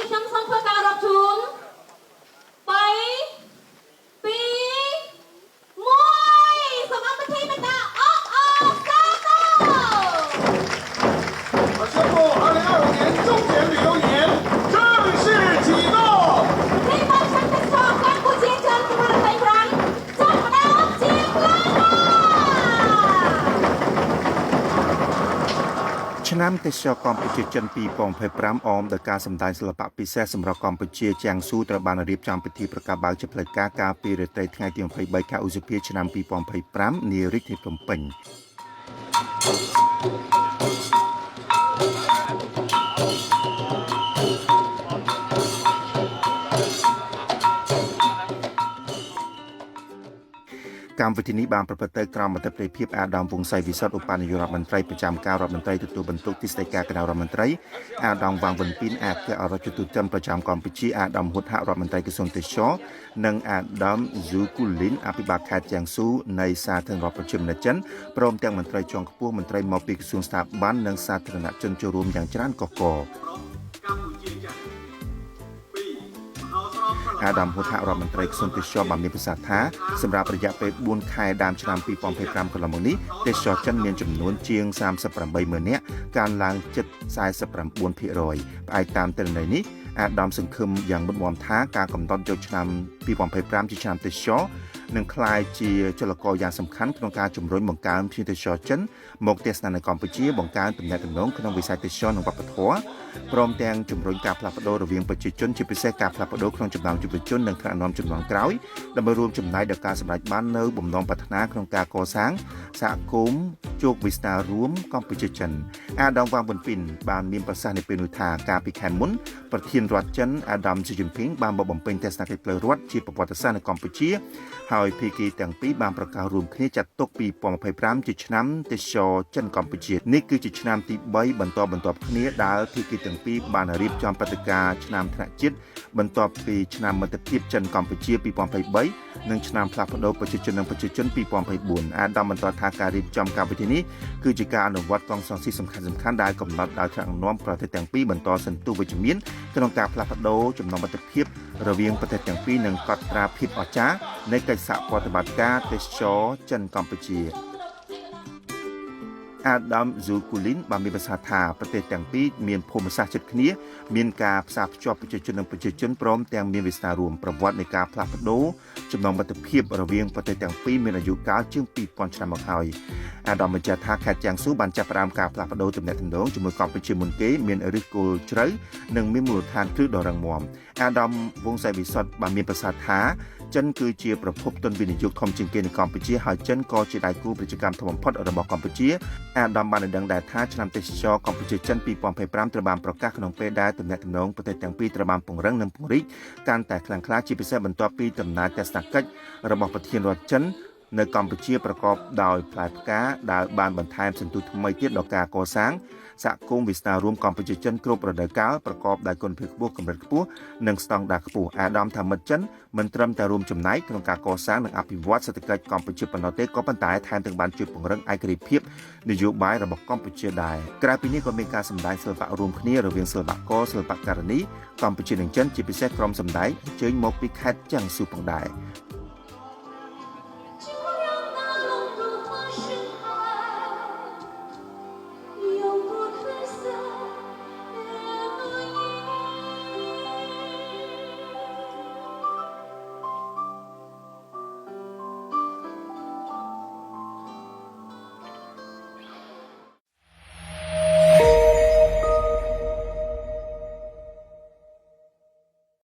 ខ្ញុំសូមធ្វើការរាប់ជូន3 2 1សូមអរគុណមេតាអបអរសាទរ 我宣布，2025年重点旅游年正式启动。 ពិធីបើកឆ្នាំទេសចរកម្ពុជាចិន2025ចាប់ផ្ដើមជាផ្លូវការ ឆ្នាំទេសចរកម្ពុជាចិន2025អមដោយការសម្ដែងសិល្បៈពិសេសសម្រាប់កម្ពុជាជាងស៊ូត្រូវបានរៀបចំពិធីប្រកាសបើកជាផ្លូវការកាលពីរាត្រីថ្ងៃទី23ខែឧសភាឆ្នាំ2025នារាជធានីភ្នំពេញ កម្មវិធីនេះបានប្រព្រឹត្តទៅក្រោមមតិប្បភាពអាដាមវង្សីវិសុទ្ធឧបនាយករដ្ឋមន្ត្រីប្រចាំការរដ្ឋមន្ត្រីទទួលបន្ទុកទីស្តីការគណៈរដ្ឋមន្ត្រីអាដាមវ៉ាងវិនពីនអគ្គរដ្ឋទូតចិនប្រចាំកម្ពុជាអាដាមហ៊ុតហរដ្ឋមន្ត្រីក្រសួងទេសចរណ៍និងអាដាមស៊ូគូលីនអភិបាលខេត្តជាងស៊ូនៃសាធារណរដ្ឋប្រជាមានិតចិនព្រមទាំងមន្ត្រីជាន់ខ្ពស់មន្ត្រីមកពីក្រសួងស្ថាប័ននិងសាធារណជនចូលរួមយ៉ាងច្រើនកុះករ អាដាមហ៊ុតហរដ្ឋមន្ត្រីក្រសួងទេសចរបានមានប្រសាសន៍ថាសម្រាប់រយៈពេល4ខែដើមឆ្នាំ2025កន្លងមកនេះទេសចរចិនមានចំនួនជាង38ម៉ឺននាក់កើនឡើងជិត49%ផ្អែកតាមទិន្នន័យនេះអាដាមសង្ឃឹមយ៉ាងមុតមមថាការកំណត់យកឆ្នាំ2025ជាឆ្នាំទេសចរនឹងក្លាយជាចលករយ៉ាងសំខាន់ក្នុងការជំរុញបង្កើនភ្ញៀវទេសចរចិនមកទស្សនានៅកម្ពុជាបង្កើនទំនាក់ទំនងក្នុងវិស័យទេសចរនិងវប្បធម៌ព្រមទាំងជំរុញការផ្លាស់ប្ដូររវាងប្រជាជនជាពិសេសការផ្លាស់ប្ដូរក្នុងចំណោមយុវជននិងថ្នាក់ដឹកនាំជំនាន់ក្រោយដើម្បីរួមចំណែកដល់ការសម្រេចបាននូវបំណងប្រាថ្នាក្នុងការកសាងសហគមន៍ជោគវាសនារួមកម្ពុជាចិនអាដាមវ៉ាងវុនពីនបានមានប្រសាសន៍នៅពេលនោះថាកាលពីខែមុនប្រធានរដ្ឋចិនអាដាមស៊ីជីនពីងបានមកបំពេញទស្សនកិច្ចផ្លូវរដ្ឋជាប្រវត្តិសាស្ត្រនៅកម្ពុជាហើយភាគីទាំងពីរបានប្រកាសរួមគ្នាចាត់ទុក2025ជាឆ្នាំទេសចរចិនកម្ពុជានេះគឺជាឆ្នាំទី3បន្តបន្ទាប់គ្នាដែលភាគីទាំងពីរបានរៀបចំព្រឹត្តិការណ៍ឆ្នាំថ្នាក់ជាតិបន្ទាប់ពីឆ្នាំមិត្តភាពចិនកម្ពុជា2023និងឆ្នាំផ្លាស់ប្ដូរប្រជាជននិងប្រជាជន2024អាដាមបន្តថាការរៀបចំកម្មវិធីនេះគឺជាការអនុវត្តកងសង្ស៊ីសំខាន់ៗដែលកំណត់ដោយថ្នាក់ដឹកនាំប្រទេសទាំងពីរបន្តសន្ទុះវិជ្ជមានក្នុងការផ្លាស់ប្ដូរចំណងមិត្តភាពរវាងប្រទេសទាំងពីរនិងកត់ត្រាភាពអស្ចារ្យនៃកិច្ចសហប្រតិបត្តិការទេសចរចិនកម្ពុជាអាដាមស៊ូគូលីនបានមានប្រសាសន៍ថាប្រទេសទាំងពីរមានភូមិសាស្ត្រជិតគ្នាមានការផ្សារភ្ជាប់ប្រជាជននិងប្រជាជនព្រមទាំងមានវាសនារួមប្រវត្តិនៃការផ្លាស់ប្ដូរចំណងមិត្តភាពរវាងប្រទេសទាំងពីរមានអាយុកាលជាង2000ឆ្នាំមកហើយអាដាមបញ្ជាក់ថាខេត្តជាងស៊ូបានចាប់ផ្ដើមការផ្លាស់ប្ដូរទំនាក់ទំនងជាមួយកម្ពុជាមុនគេមានឫសគល់ជ្រៅនិងមានមូលដ្ឋានគ្រឹះដ៏រឹងមាំអាដាមវង្សីវិសុទ្ធបានមានប្រសាសន៍ថាចិនគឺជាប្រភពទុនវិនិយោគធំជាងគេនៅកម្ពុជាហើយចិនក៏ជាដៃគូពាណិជ្ជកម្មធំបំផុតរបស់កម្ពុជាអាដាមបានឲ្យដឹងដែរថាឆ្នាំទេសចរកម្ពុជាចិន2025ត្រូវបានប្រកាសក្នុងពេលដែលទំនាក់ទំនងប្រទេសទាំងពីរត្រូវបានពង្រឹងនិងពង្រីកកាន់តែខ្លាំងក្លាជាពិសេសបន្ទាប់ពីដំណើរទស្សនកិច្ចរបស់ប្រធានរដ្ឋចិននៅកម្ពុជាប្រកបដោយផ្លែផ្កាដែលបានបន្ថែមសន្ទុះថ្មីទៀតដល់ការកសាងសហគមន៍វាសនារួមកម្ពុជាចិនគ្រប់រដូវកាលប្រកបដោយគុណភាពខ្ពស់កម្រិតខ្ពស់និងស្តង់ដារខ្ពស់អាដាមថាមិត្តចិនមិនត្រឹមតែរួមចំណែកក្នុងការកសាងនិងអភិវឌ្ឍសេដ្ឋកិច្ចកម្ពុជាប៉ុណ្ណោះទេក៏ប៉ុន្តែថែមទាំងបានជួយពង្រឹងឯករាជ្យភាពនយោបាយរបស់កម្ពុជាដែរក្រៅពីនេះក៏មានការសម្ដែងសិល្បៈរួមគ្នារវាងសិល្បករសិល្បករនីកម្ពុជានិងចិនជាពិសេសក្រុមសម្ដែងអញ្ជើញមកពីខេត្តជាងស៊ូផងដែរ។